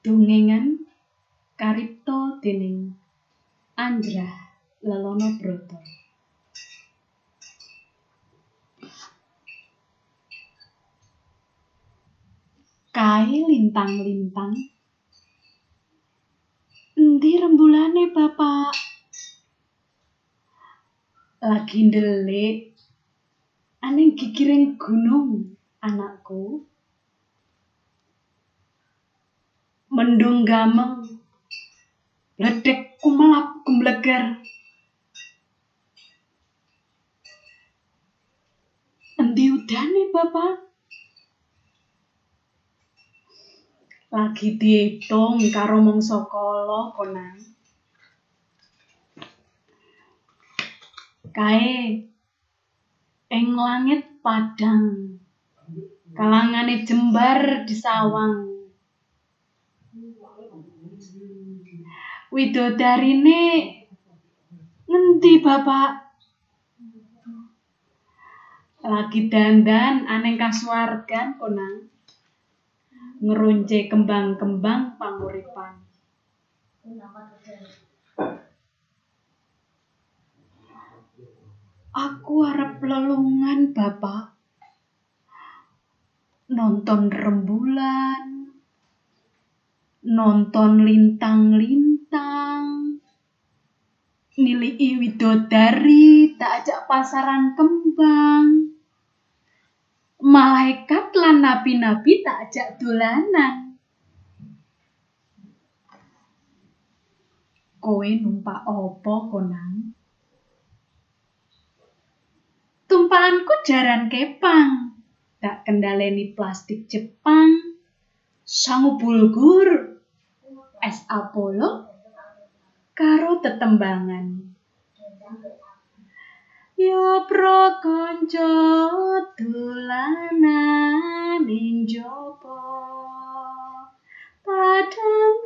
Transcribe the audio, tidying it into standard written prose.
Dongengan karipta dening Anjrah Lelono Broto. Kae lintang-lintang. Endi rembulane, Bapak? Lagi ndelik aning gigiring gunung, anakku. Mendung gameng, bledek kumelap kumbleger. Endi udane, Bapak? Lagi diitung karo mangsa kala konang. Kae ing langit padhang, kalangane jembar disawang. Widodarine ngendi, Bapak? Lagi dandan aneng kasuwargan konang. Ngerunce kembang-kembang panguripan. Aku arep lelungan, Bapak. Nonton rembulan, nonton lintang-lintang, niliki widodari, tak ajak pasaran kembang. Malaikat lan nabi-nabi tak ajak dolanan. Kowe numpak apa konang? Tumpakanku jaran kepang, tak kendaleni plastik Jepang, sangu bulgur, es Apollo, karo tetembangan. Yo pro kanca dolanan ing jaba, padhang